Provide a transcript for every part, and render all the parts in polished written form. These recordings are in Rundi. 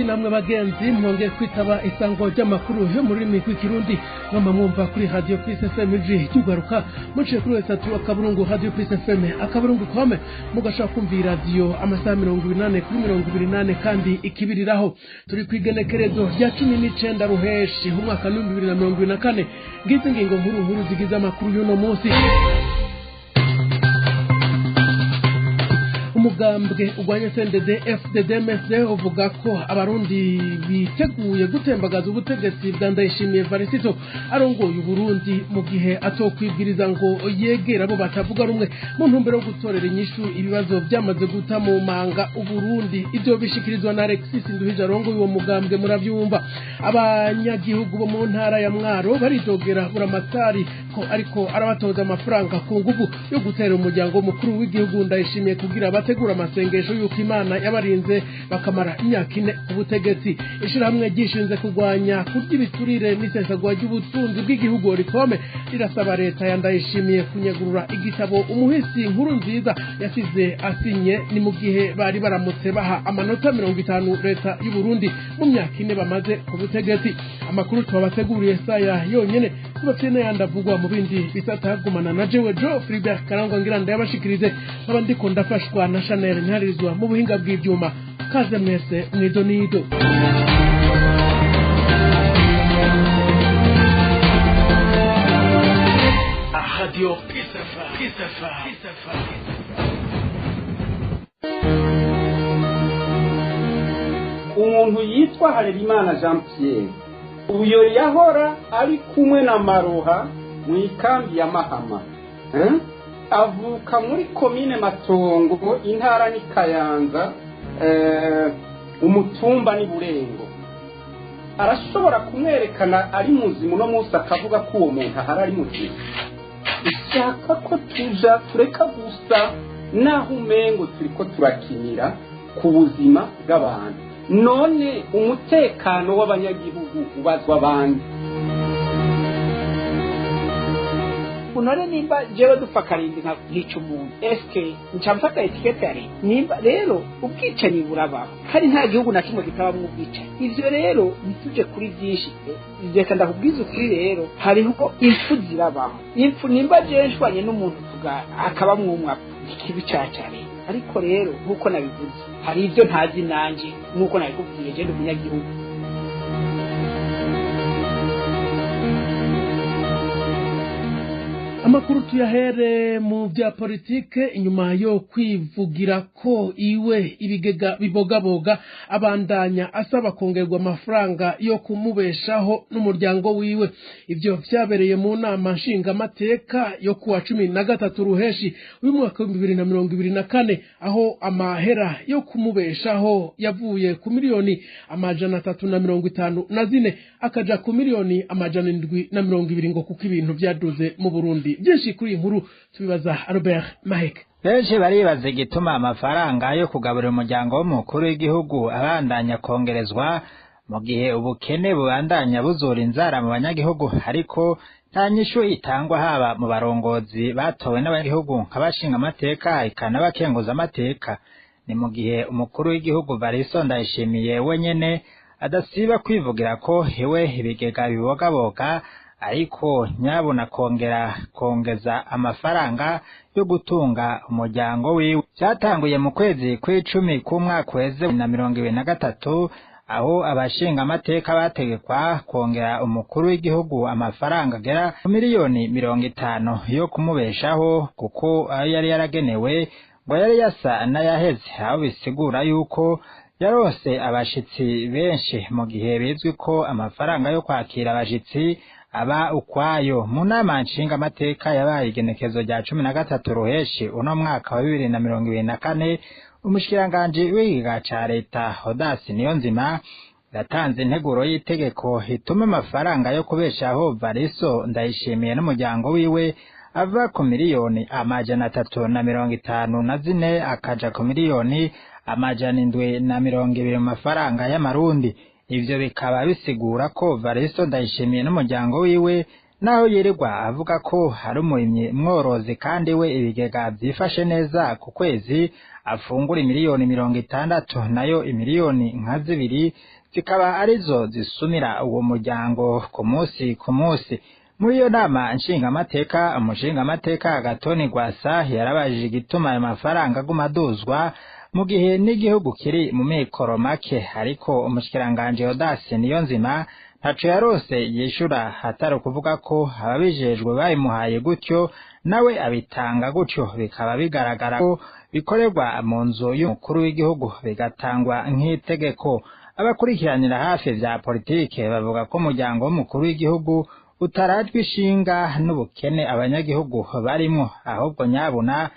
Namwe bagenzi mwongeye kwitaba isango ry'amakuru yo mu rurimi rw'Ikirundi, mwama mwumva kuri Radio Peace FM, ijwi ry'urwaruka, muciye kuri www.radiopcfm.com, mugashobora kumva iyi radiyo amasaha 24/24 kandi ikibiriraho. Turi ku igenekerezo rya 19 Ruheshi umwaka w'2024. Ngizi ingingo nkuru nkuru zigize amakuru y'uno munsi. Umugambwe urwanya CNDD FDD MSD uvuga ko Abarundi biteguye gutembagaza ubutegetsi bwa Ndayishimiye Varisito arongoye Uburundi, mu gihe atokwibwiriza ngo yegera abo batavuga rumwe mu ntumbero yo gutorera inyishu ibibazo byamaze guta mu manga Uburundi. Ibyo bishikirizwa na Alexis Nduhije arongoye uwo mugambwe, murabyumva. Abanyagihugu bo mu ntara ya Mwaro baridogera Buramatari ko ariko arabatoza amafaranga ku nguvu yo gutera umuryango mukuru w'igihugu Ndayishimiye kugira bategura amasengesho y'uko Imana yabarinze bakamara imyaka 4 ku butegetsi. Ishirahamwe ryishinze kurwanya kurya ibiturire n'isesagwa ry'ubutunzi bw'igihugu, Orikome, rirasaba leta ya Ndayishimiye kunyegurura igitabo umuhisi Nkuru Nziza yasize asinye. Ni mu gihe bari baramutse baha amanota 50 leta y'u Burundi mu myaka 4 bamaze ku butegetsi. Amakuru twabateguriye saya yonyene, tubafite n'ayandi avugwa mu bindi bisata. Gumana na jewe Joe Philbert Karangwa, ngira ndayabashikirize, nkaba ndiko ndafashwa na Chanel Ntarizwa mu buhinga bw'ivyuma. Kaze mwese mwido nido. Radio Peace FM, Peace FM, Peace FM. Umuntu yitwa Harerimana Jean Pierre, uyo yahora ari kumwe na Maroha mu ikambi ya Mahama, eh? Avuka muri komine Matongo, intara ni Kayanza, umutumba ni Burengo. Arashobora kumwerekana ari muzima uno munsi, akavuga ko uwo muntu ahari ari muzima. Ishaka ko tuja tureka gusa naho umengo turiko turakinira ku buzima bw'abantu. None umutekano w'abanyagihugu ubazwa abandi? Unone nimba jewe dupfa karindwi nkica umuntu, eske nca mfata étiquette ya leta? Nimba rero ubwicanyi burabaho, kandi nta gihugu na kimwe kitabamwo ubwicanyi, ivyo rero ntituje kuri byinshi. Reka ndakubwiza ukuri rero, hariho impfu zirabaho. Impfu, nimba jewe nshwanye n'umuntu tuga akabamwo umwe apfa, ikibi ca leta. Ariko rero nk'uko nabivuze, hari ibyo ntazi nanje. Nk'uko nabikubwiye, je ndi umunyagihugu. Amakuru tuyahere mu bya politike. Inyuma yo kwivugira ko iwe ibigega bibogaboga, abandanya asaba kongerwa amafaranga yo kumubeshaho n'umuryango wiwe. Ibyo vyabereye mu nama nshingamateka yo kuwa 13 Ruheshi uyu mwaka w'2024, aho amahera yo kumubeshaho yavuye ku miliyoni 354 akaja ku miliyoni 720, ngo kuko ibintu vyaduze mu Burundi. Byinshi kuri iyi nkuru tubibaza Albert Mahek. Benshi baribaza igituma amafaranga yo kugaburira umuryango w'umukuru w'igihugu abandanya kongerezwa mu gihe ubukene bubandanya buzura inzara mu banyagihugu, ariko nta nyishu itangwa haba mu barongozi batowe n'abanyagihugu nk'abashinga amateka eka n'abakenguza amateka. Ni mu gihe umukuru w'igihugu Variso Ndayishimiye wenyene adasiba kwivugira ko iwe ibigega bibogaboga, ariko nyabuna kongera kongeza amafaranga yo gutunga umuryango wiwe. Cyatanguye mu kwezi kw'icumi k'umwaka uheze na 2023, aho abashinga amateka bategekwa kongera umukuru w'igihugu amafaranga agera ku miliyoni 50 yo kumubeshaho, kuko ayo yari yaragenewe ngo yari yasa n'ayaheze, aho bisigura yuko yarose abashitsi benshi, mu gihe bizwi ko amafaranga yo kwakira abashitsi aba ukwayo. Mu nama nshinga amateka yabaye igenekezo rya 13 Ruheshi uno mwaka wa 2024, umushikiranganji w'ikigega ca leta Odasi Niyonzima yatanze integuro y'itegeko ituma amafaranga yo kubeshaho Variso Ndayishimiye n'umuryango wiwe ava ku miliyoni 354 akaja ku miliyoni 720 mu mafaranga y'Amarundi. Ivyo bikaba bisigura ko Varisto Ndayishimiye n'umuryango wiwe, naho yirirwa avuga ko hari umurimyi mworozi kandi we ibigega vyifashe neza, ku kwezi afungura imiliyoni 60, nayo imiliyoni nka zibiri zikaba arizo zisumira uwo muryango ku munsi ku munsi. Muri iyo nama nshingamateka, umushingamateka Agatoni Rwasa yarabajije igituma ayo mafaranga aguma aduzwa mu gihe n'igihugu kiri mu mikoro make, ariko umushikiranganji Odasi Niyonzima ntaco yarose yishura, atari ukuvuga ko ababijejwe babimuhaye gutyo nawe abitanga gutyo, bikaba bigaragara ko bikorerwa mu nzu y'umukuru w'igihugu bigatangwa nk'itegeko. Abakurikiranira hafi vya politike bavuga ko umuryango w'umukuru w'igihugu utarajwe ishinga n'ubukene abanyagihugu barimwo, ahubwo nyabuna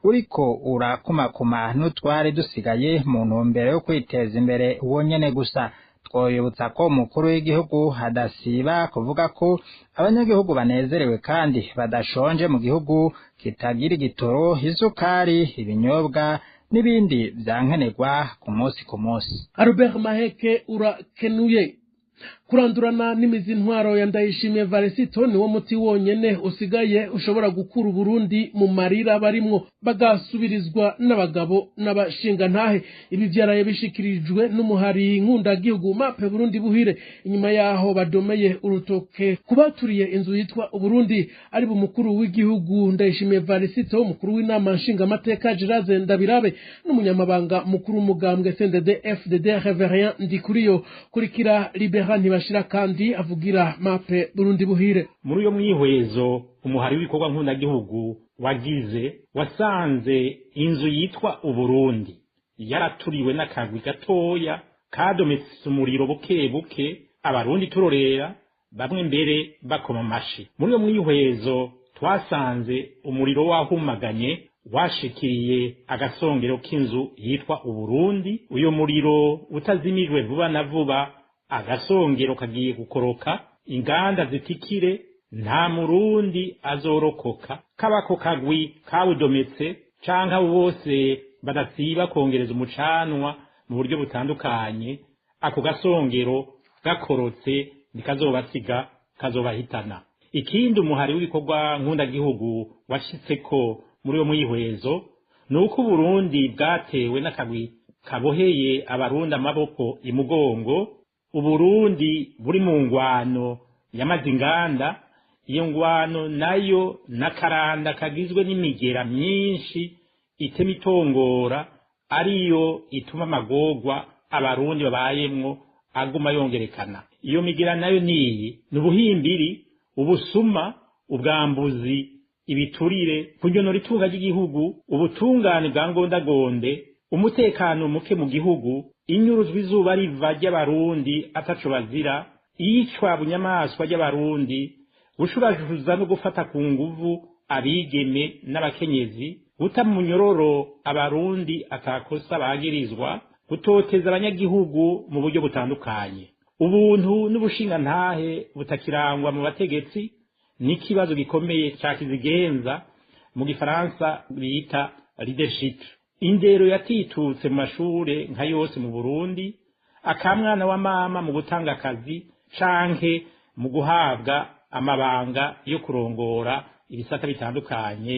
uriko urakumakuma n'utwari dusigaye mu ntumbero yo kwiteza imbere wonyene gusa. Twoyibutsa ko umukuru w'igihugu hadasiba kuvuga ko abanyagihugu banezerewe kandi badashonje mu gihugu kitagira igitoro, isukari, ibinyobwa n'ibindi vyankenerwa ku munsi ku munsi. Albert Maheke, urakenuye. Kurandurana n'imizi intwaro ya Ndayishimiye Varesito niwo muti wonyene usigaye ushobora gukura Uburundi mu marira barimwo, bagasubirizwa n'abagabo n'abashingantahe. Ibi vyaraye bishikirijwe n'umuhari nkundagihugu Mape Burundi Buhire, inyuma yaho badomeye urutoke kubaturiye inzu yitwa Uburundi, ari bumukuru w'igihugu Ndayishimiye Varesito, umukuru w'inama nshingamateka Geraze Ndabirabe n'umunyamabanga mukuru w'umugambwe CNDD FDD Reverien Ndikuriyo. Kurikira Libera Ntibashira kandi avugira Mape Burundi Buhire. Muri uyo mwihwezo umuhari w'ibikorwa nkundagihugu wagize, wasanze inzu yitwa Uburundi yaraturiwe n'akagwi gatoya kadometse umuriro buke buke, abarundi turorera, bamwe mbere bakoma amashi. Muri uyo mwihwezo twasanze umuriro wahumaganye washikiriye agasongero k'inzu yitwa Uburundi. Uyo muriro utazimijwe vuba na vuba, agasongero kagiye gukoroka, inganda zitikire, nta murundi azorokoka. Kabako kagwi kawudometse canke abo bose badasiba kongereza umucanwa mu buryo butandukanye, ako gasongero gakorotse ntikazobasiga, kazobahitana. Ikindi umuhari w'ibikorwa nkundagihugu washitseko muri uwo mwihwezo ni uko Uburundi bwatewe n'akagwi kaboheye abarundi amaboko imugongo. Uburundi buri mu ngwano yamaze inganda. Iyo ngwano nayo n'akaranda kagizwe n'imigera myinshi itema itongora, ariyo ituma amagorwa abarundi babayemwo aguma yongerekana. Iyo migera nayo niyi: ni ubuhimbiri, ubusuma, ubwambuzi, ibiturire, kunyonora itunga ry'igihugu, ubutungane bwa ngondagonde, umutekano muke mu gihugu, inyuruzwa izuba riva ry'abarundi ataco bazira, iyicwa bunyamaswa ry'abarundi, gushurashuza no gufata ku nguvu abigeme n'abakenyezi, guta mu munyororo abarundi atakosa bagirizwa, gutoteza abanyagihugu mu buryo butandukanye, ubuntu n'ubushingantahe butakirangwa mu bategetsi, n'ikibazo gikomeye ca kizigenza, mu gifaransa bita leadership, indero yatitutse mu mashure nka yose mu Burundi, akamwana wa mama mu gutanga akazi canke mu guhabwa amabanga yo kurongora ibisata bitandukanye,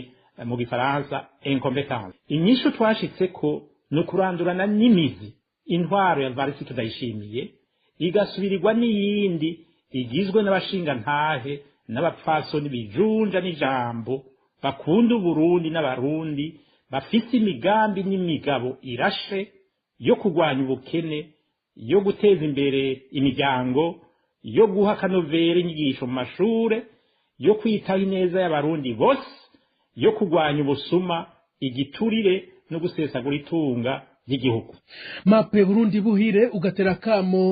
mu gifaransa incompetence. Inyishu twashitseko ni ukurandurana n'imizi intwaro ya Varisito Ndayishimiye, igasubirirwa n'iyindi igizwe n'abashingantahe n'abapfasoni bijunja n'ijambo, bakunda Uburundi n'abarundi, bafise imigambi n'imigabo irashe yo kurwanya ubukene, yo guteza imbere imiryango, yo guha akanovera inyigisho mu mashure, yo kwitaho ineza y'abarundi bose, yo kurwanya ubusuma, igiturire no gusesagura itunga ry'igihugu. Mape Burundi Buhire ugatera kamo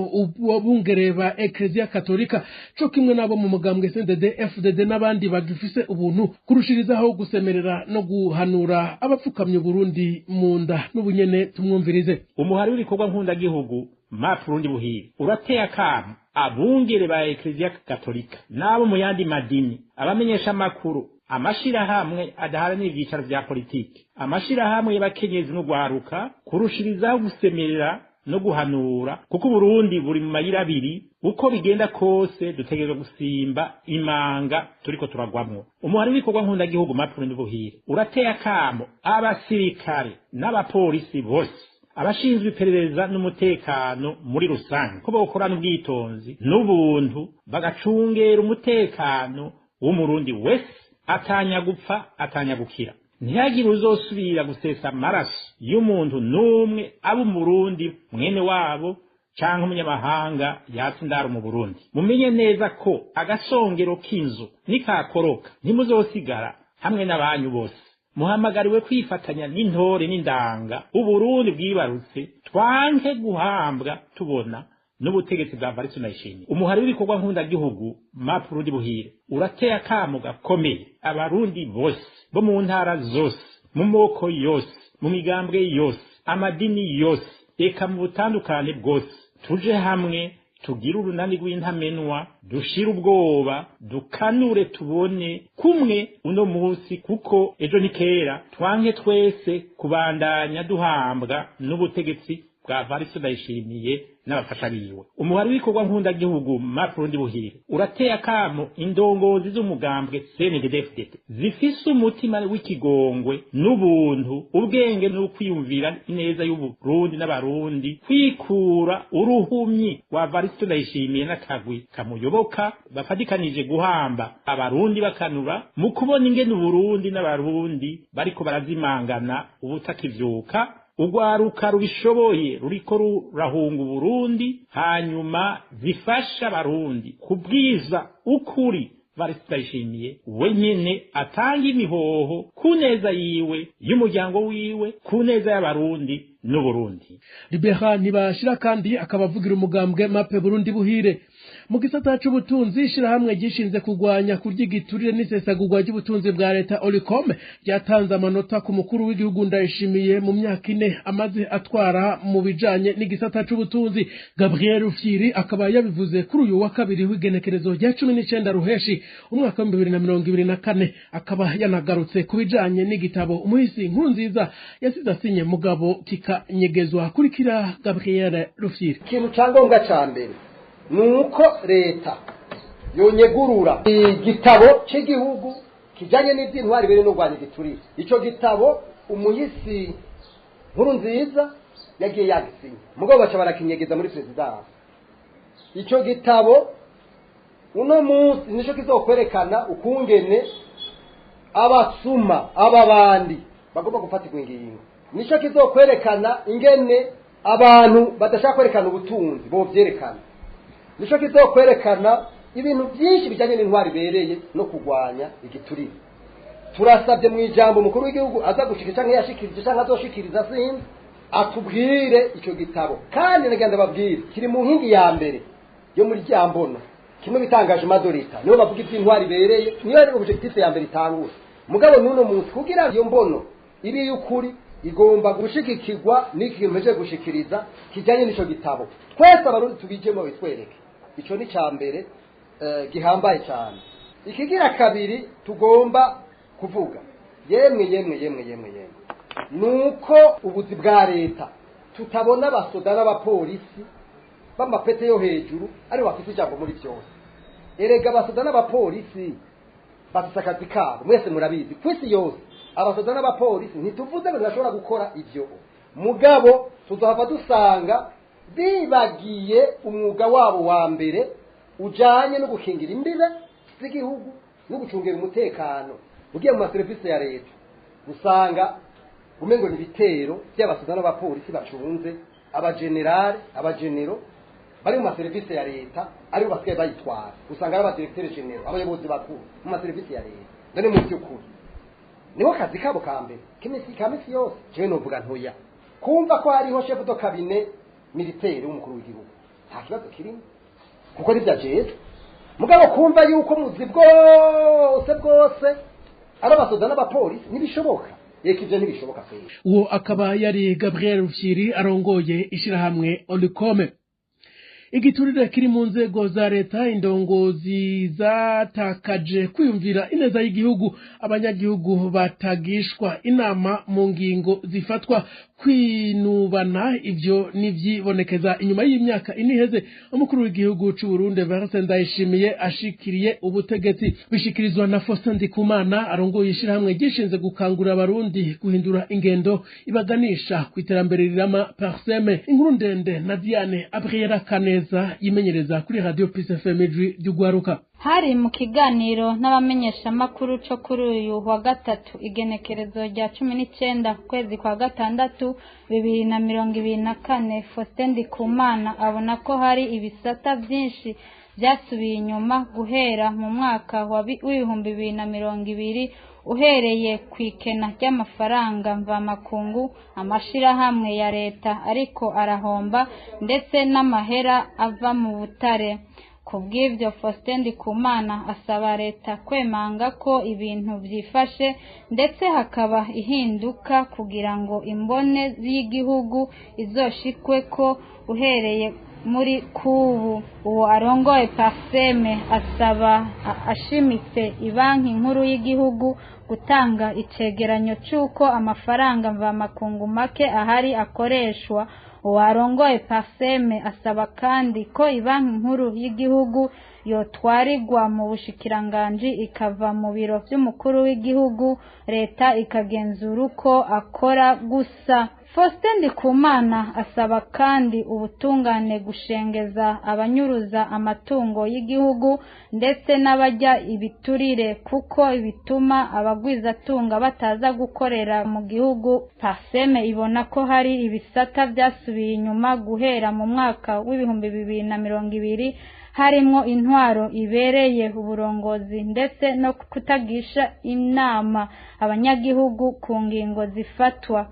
abungere ba Eklezia Katolika co kimwe nabo mu mugambwe CNDD FDD n'abandi bagifise ubuntu kurushirizaho gusemerera no guhanura abapfukamye Burundi mu nda. N'ubunyene tumwumvirize. Umuhari w'ibikorwa nkundagihugu Mape Burundi Buhire urateye akamo abungere ba Eklezia Katolika n'abo mu yandi madini, abamenyesha amakuru, amashirahamwe adaharanira ivyicaro vya politiki, amashirahamwe y'abakenyezi n'ugwaruka, kurushirizaho gusemerera no guhanura, kuko Uburundi buri mu mayira abiri. Uko bigenda kose dutegerezwa gusimba imanga turiko turagwamwo. Umuhari w'ibikorwa nkundagihugu Mape Burundi Buhire urateye akamo abasirikare n'abapolisi bose, Abashinzwe iperereza n'umutekano muri rusange ko bokorana ubwitonzi n'ubuntu, bagacungera umutekano w'Umurundi wese, atanya gupfa atanya gukira. Ntihagire uzosubira gusesa amaraso y'umuntu n'umwe, aba Umurundi mwene wabo canke umunyamahanga yatse indaro mu Burundi. Mumenye neza ko agasongero k'inzu nikakoroka ntimuzosigara hamwe n'abanyu bose. Muhamagariwe kwifatanya n'intore n'indanga Uburundi bwibarutse, twanke guhambwa tubona n'ubutegetsi bwa Varisto Ndayishimiye. Umuhari w'ibikorwa nkundagihugu MAP Burundi Buhire urateye akamo gakomeye Abarundi bose bo mu ntara zose, mu moko yose, mu migambwe yose, amadini yose, eka mu butandukane bwose, tuje hamwe tugire urunani rw'intamenwa, dushire ubwoba, dukanure tubone kumwe uno munsi, kuko ejo ni kera. Twanke twese kubandanya duhambwa n'ubutegetsi bwa Varisto Ndayishimiye n'abafasha biwe. Umuhari w'ibikorwa nkundagihugu MAP Burundi Buhire urateye akamo indongozi z'umugambwe CNDD-FDD zifise umutima w'ikigongwe n'ubuntu, ubwenge n'ukwiyumvira ineza y'Uburundi n'Abarundi, kwikura uruhumyi rwa Varisto Ndayishimiye n'akagwi kamuyoboka bafatikanije guhamba Abarundi bakanura mu kubona ingene Uburundi n'Abarundi bariko barazimangana ubutakivyuka. Urwaruka rubishoboye ruriko rurahunga Uburundi, hanyuma zifasha Abarundi kubwiza ukuri Varisto Ndayishimiye we nyene atanga imihoho ku neza yiwe, y'umuryango wiwe, ku neza y'Abarundi n'Uburundi. Libera Ntibashira kandi akaba avugira umugambwe MAP Burundi Buhire. Mu gisata c'ubutunzi, ishirahamwe ryishinze kurwanya kurya igiturire n'isesagurwa ry'ubutunzi bwa leta Olicom ryatanze amanota ku mukuru w'igihugu Ndayishimiye mu myaka 4 amaze atwara mu bijanye n'igisata c'ubutunzi. Gabriel Rufyiri akaba yabivuze kuri uyu wa kabiri w'igenekerezo rya 19 Ruheshi umwaka wa 2024, akaba yanagarutse ku bijanye n'igitabo umuhisi Nkurunziza yasize asinye mugabo kikanyegezwa. Kurikira Gabriel Rufyiri. Ikintu ca ngombwa ca mbere nuko leta yonyegurura igitabo cy'igihugu kijanye n'ivy'intwari bere no rwanya igiturire. Ico gitabo umuhisi Nkurunziza yagiye yagisinya, mugabo baca barakinyegeza muri presidence. Ico gitabo uno munsi nico kizokwerekana ukungene abasuma aba bandi bagomba gufatirwa ingingo, nico kizokwerekana ingene abantu badashaka kwerekana ubutunzi bovyerekana, nico kizokwerekana ibintu byinshi bijanye n'intwari bereye no kurwanya igiturire. Turasabye mu ijambo mukuru w'igihugu aza gushika canke yashikirije canke azoshikiriza sinzi, atubwire ico gitabo. Kandi nagenda babwire kiri mu nkingi ya mbere yo muri ryambono kimwe bitangaje madorita, niho bavuga iby'intwari bereye, niyo ari objectif ya mbere itangura. Mugabo n'uno munsi kugira iyo mbono iri y'ukuri igomba gushigikirwa n'ikintu mpejeje gushikiriza kijanye n'ico gitabo. Twese Abarundi tubijemo bitwereke. Ico ni ca mbere gihambaye cyane. Ikigira kabiri tugomba kuvuga, yemwe yemwe yemwe yemwe yemwe, nuko ubuzi bwa leta tutabona abasoda n'abapolisi b'amapete yo hejuru ari bafite ijambo muri byose. Erega abasoda n'abapolisi bafite akazi kabo, mwese murabizi ku isi yose. Abasoda n'abapolisi ntituvuze ngo ntibashobora gukora ivyo, mugabo tuzohava dusanga bibagiye umwuga wabo wa mbere ujanye no gukingira imbibe z'igihugu no gucungera umutekano. Ugiye mu maserivisi ya leta usanga umengo ni ibitero by'abasoda n'abapolisi bacunze abagenerale, abagenero bari mu maserivisi ya leta aribo basigaye bayitwara. Usanga ari abadirecteur general, abayobozi bakuru mu maserivisi ya leta. None mu by'ukuri niho kazi kabo ka mbere k'imisi ka misi yose. Jewe novuga ntoya kumva ko hariho chef de cabinet militaire w'umukuru w'igihugu nta kibazo kirimo kuko ni vyajeze, mugabo kumva yuko muzi bwose bwose ari abasoda n'abapolisi ntibishoboka. Eka ivyo ntibishoboka kweri. Uwo akaba yari Gabriel Rufyiri arongoye ishirahamwe Olicome. Igiturire kiri mu nzego za leta, indongozi zatakaje kwiyumvira ineza y'igihugu, abanyagihugu batagishwa inama mu ngingo zifatwa, kwinubana, ivyo nivyibonekeza inyuma y'imyaka 4 iheze umukuru w'igihugu c'u Burundi Evariste Ndayishimiye ashikiriye ubutegetsi. Bishikirizwa na Faustin Ndikumana arongoye ishirahamwe ryishinze gukangurira abarundi guhindura ingendo ibaganisha ku iterambere rirama, PARCEM. Inkuru ndende na Diane Abriera Kaneza yimenyereza kuri Radio Peace FM, Ijwi ry'Ugwaruka. Hari mu kiganiro n'abamenyeshamakuru co kuri uyu wa gatatu, igenekerezo rya 19 ukwezi kwa gatandatu 2024. Faustin Ndikumana abona ko hari ibisata vyinshi vyasubiye inyuma guhera mu mwaka wa 2020, uhereye ku ikena ry'amafaranga mvamakungu, amashirahamwe ya leta ariko arahomba, ndetse n'amahera ava mu butare. Kubw'ivyo, Faustin Ndikumana asaba leta kwemanga ko ibintu vyifashe, ndetse hakaba ihinduka kugira ngo imbone y'igihugu izoshikweko uhereye muri kubu. Uwo arongoye PARCEM asaba ashimitse ibanki nkuru y'igihugu gutanga icegeranyo c'uko amafaranga mvamakungu make ahari akoreshwa. Uwo arongoye PARCEM asaba kandi ko ibanki nkuru y'igihugu yotwarirwa mu bushikiranganji, ikava mu biro vy'umukuru w'igihugu, leta ikagenzura uko akora gusa. Faustin Ndikumana asaba kandi ubutungane gushengeza abanyuruza amatungo y'igihugu ndetse n'abajya ibiturire, kuko bituma abagwizatunga bataza gukorera mu gihugu. PARCEM ibona ko hari ibisata vyasubiye inyuma guhera mu mwaka w'2020, harimwo intwaro ibereye, uburongozi, ndetse no kutagisha inama abanyagihugu ku ngingo zifatwa.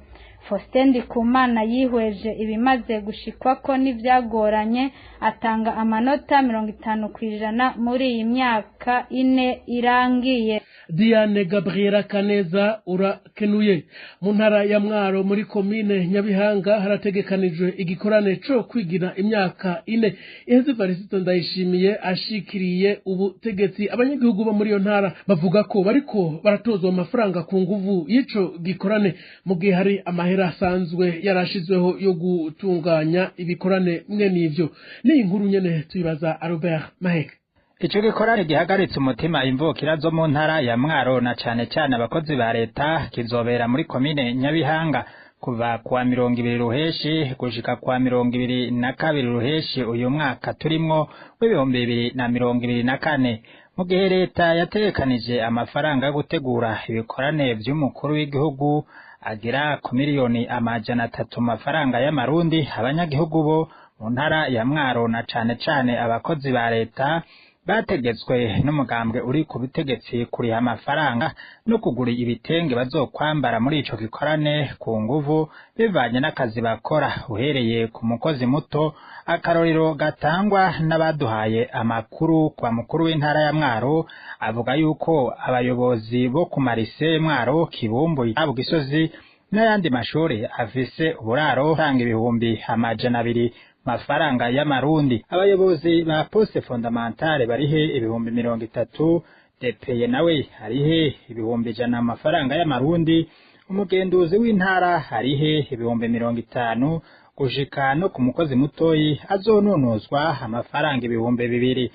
Faustin Ndikumana yihweje ibimaze gushikwako n'ivyagoranye, atanga amanota 50% muri iyi myaka 4 irangiye. Diane Gabriela Kaneza, urakenuye. Mu ntara ya Mwaro, muri komine Nyabihanga, harategekanijwe igikorane co kwigira imyaka 4 iheze Varisito Ndayishimiye ashikiriye ubutegetsi. Abanyagihugu bo muri iyo ntara bavuga ko bariko baratozwa amafaranga ku nguvu y'ico gikorane, mu gihe hari amahera asanzwe yarashizweho yo gutunganya ibikorane mwe n'ivyo. N'iyi nkuru nyene tuyibaza Albert Mahek. Ico gikorane gihagaritse umutima imvukira zo mu ntara ya Mwaro na cane cane abakozi ba leta kizobera muri komine Nyabihanga kuva kuwa 20 Ruheshi gushika kuwa 22 Ruheshi uyu mwaka turimwo w'2024. Mu gihe leta yategekanije amafaranga yo gutegura ibikorane vy'umukuru w'igihugu agera ku miliyoni 300 mafaranga y'amarundi, abanyagihugu bo mu ntara ya Mwaro na cane cane abakozi ba leta bategetswe n'umugambwe uri ku butegetsi kuriha amafaranga no kugura ibitenge bazokwambara muri ico gikorane ku nguvu, bivanye n'akazi bakora, uhereye ku mukozi muto. Akarorero gatangwa n'abaduhaye amakuru kwa mukuru w'intara ya Mwaro avuga yuko abayobozi bo ku marise Mwaro, Kibumbu, Gisozi n'ayandi mashuri afise uburaro tanga 200,000 mafaranga y'amarundi, abayobozi ba poste fondamentale barihe 30,000, DPE nawe arihe 100,000 amafaranga y'amarundi, umugenduzi w'intara arihe 50,000, gushika no ku mukozi mutoyi azononozwa amafaranga 2000.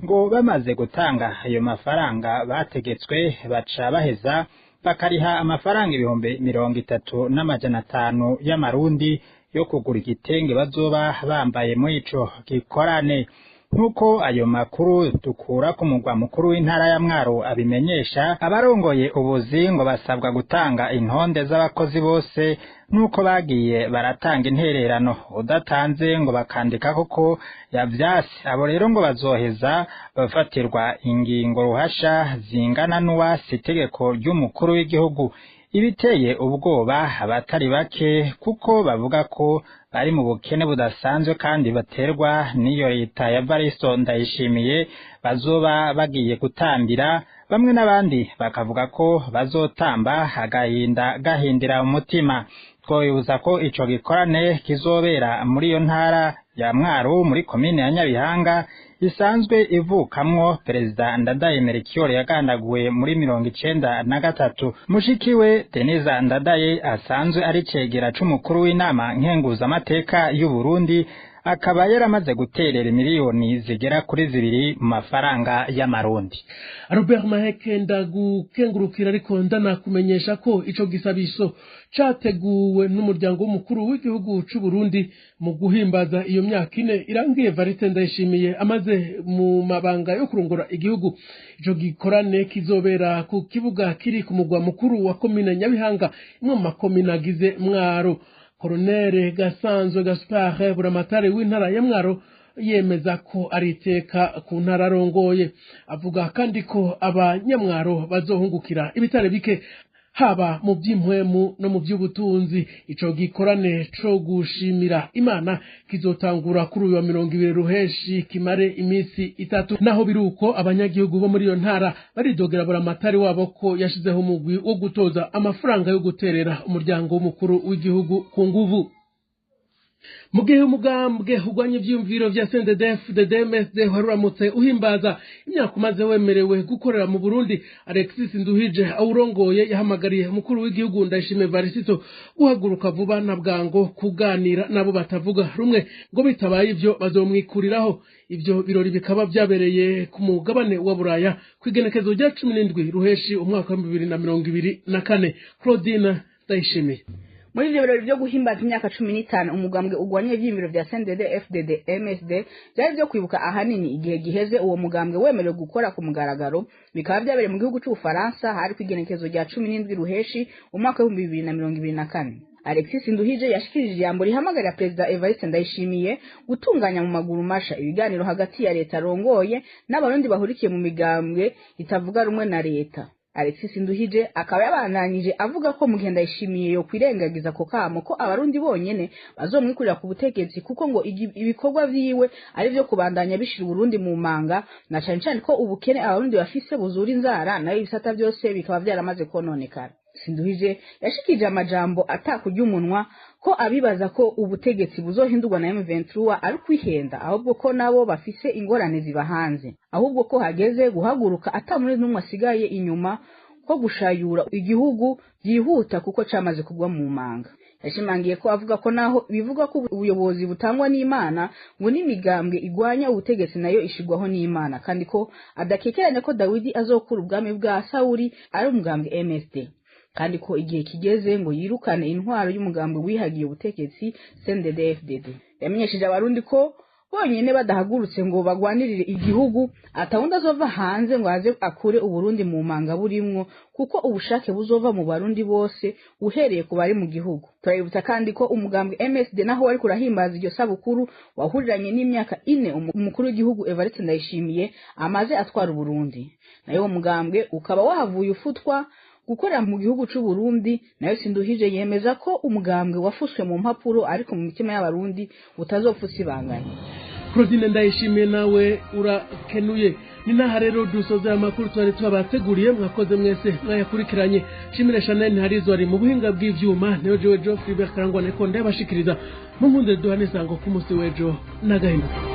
Ngo bamaze gutanga ayo mafaranga bategetswe, baca baheza bakariha amafaranga 30,500 y'amarundi yo kugura igitenge bazoba bambaye muri ico gikorane. Nk'uko ayo makuru dukura ku mugwa mukuru w'intara ya Mwaro abimenyesha, abarongoye ubuzi ngo basabwa gutanga intonde z'abakozi bose nuko bagiye baratanga intererano, udatanze ngo bakandika koko yavyase. Abo rero ngo bazoheza bafatirwa ingingo ruhasha zingana n'uwasi itegeko ry'umukuru w'igihugu. Ibiteye ubwoba abatari bake, kuko bavuga ko bari mu bukene budasanzwe kandi baterwa n'iyo leta ya Varisto Ndayishimiye bazoba bagiye gutambira. Bamwe n'abandi bakavuga ko bazotamba agahinda gahindira umutima. Twobibuza ko ico gikorane kizobera muri iyo ntara ya Mwaro, muri komine ya Nyabihanga, isanzwe ivukamwo Perezida Ndadaye Melchior yagandaguwe muri 93. Mushikiwe Denise Ndadaye, asanzwe ari cegera c'umukuru w'inama nkenguzamateka y'u Burundi, akaba yaramaze guterera miliyoni zigera kuri 2 mu mafaranga y'amarundi. Robert Maheke, ndagukengurukira, ariko ndanakumenyesha ko ico gisabisho categuwe n'umuryango w'umukuru w'igihugu c'u Burundi mu guhimbaza iyo myaka 4 irangiye Evariste Ndayishimiye amaze mu mabanga yo kurongora igihugu. Ico gikorane kizobera ku kibuga kiri ku mugwa mukuru wa komine Nyabihanga, imwe mu makomine agize Mwaro. Colonel Gasanzwe Gaspard, buramatari w'intara ya Mwaro, yemeza ko ari iteka ku ntara arongoye. Avuga kandi ko abanyamwaro bazohungukira ibitare bike, haba mu by'impwemu no mu by'ubutunzi. Ico gikorane co gushimira Imana kizotangura kuri uyu wa 20 Ruheshi, kimare iminsi 3. Naho biruko, abanyagihugu bo muri iyo ntara baridogera buramatari wabo ko yashizeho umugwi wo gutoza amafaranga yo guterera umuryango w'umukuru w'igihugu ku nguvu. Mu gihe umugambwe urwanya ivyiyumviro vya CNDD-FDD MSD waruramutse uhimbaza imyaka umaze wemerewe gukorera mu Burundi, Alexis Nduhije awurongoye yahamagariye umukuru w'igihugu Ndayishimiye Evariste guhaguruka vuba na bwango kuganira nabo batavuga rumwe, ngo bitabaye ivyo bazomwikuriraho. Ivyo birori bikaba vyabereye ku mugabane wa Buraya kw'igenekezo rya 17 Ruheshi umwaka wa 2024. Claudine Ndayishimiye. Muri ivyo birori vyo guhimbaza imyaka 15 umugambwe ugwanya ivyiyumviro vya CNDD FDD MSD, vyari vyo kwibuka ahanini igihe giheze uwo mugambwe wemerewe gukora ku mugaragaro, bikaba vyabereye mu gihugu c'Ubufaransa, hari kw'igenekezo rya 17 Ruheshi umwaka wa 2024. Alexis Nduhije yashikirije ijambo rihamagarira Perezida Evariste Ndayishimiye gutunganya mu maguru masha ibiganiro hagati ya leta arongoye n'abarundi bahurikiye mu migambwe itavuga rumwe na leta. Alexis Nduhije akaba yabandanije avuga ko mu gihe Ndayishimiye yo kwirengagiza ko kamo, ko abarundi bonyene bazomwikurira ku butegetsi, kuko ngo ibikorwa vyiwe ari vyo kubandanya bishira Uburundi mu manga, na cane cane ko ubukene abarundi bafise buzura inzara, nayo ibisata vyose bikaba vyaramaze kononekara. Sinduhije yashikije amajambo atakurya umunwa ko abibaza ko ubutegetsi buzohindurwa na M23 ari kwihenda, ahubwo ko nabo bafise ingorane ziba hanze, ahubwo ko hageze guhaguruka atamuri n'umwe asigaye inyuma, ko gushayura igihugu byihuta kuko camaze kugwa mu manga. Yashimangiye ko avuga ko naho bivuga ko ubuyobozi butangwa n'Imana, ngo n'imigambwe igwanya ubutegetsi nayo ishigwaho n'Imana, kandi ko adakekeranya ko Dawidi azokura ubwami bwa Sawuli ari umugambwe MSD, kandi ko igihe kigeze ngo yirukane intwaro y'umugambwe wihagiye ubutegetsi CNDD-FDD. Yamenyesheje abarundi ko bonyene badahagurutse ngo bagwanirire igihugu, atawundi azova hanze ngo aze akure Uburundi mu manga burimwo, kuko ubushake buzova mu barundi bose uhereye ku bari mu gihugu. Turabibutsa kandi ko umugambwe MSD, naho wari kurahimbaza iryo sabukuru, wahuriranye n'imyaka 4 umukuru w'igihugu Evariste Ndayishimiye amaze atwara Uburundi, nayo uwo mugambwe ukaba wahavuye ufutwa gukorera mu gihugu c'u Burundi. Nayo Sinduhije yemeza ko umugambwe wafuswe mu mpapuro, ariko mu mitima y'abarundi utazopfa usibanganye. Claudine Ndayishimiye, nawe urakenuye. Ni naha rero dusoze amakuru twari twabateguriye. Mwakoze mwese mwayakurikiranye. Shimire Chanel Harizo ari mu buhinga bw'ivyuma. Niyo jewe Geoffrey Berkarangwa niko ndabashikiriza. Mu nkunde duhane isango ku munsi w'ejo n'agahinduka.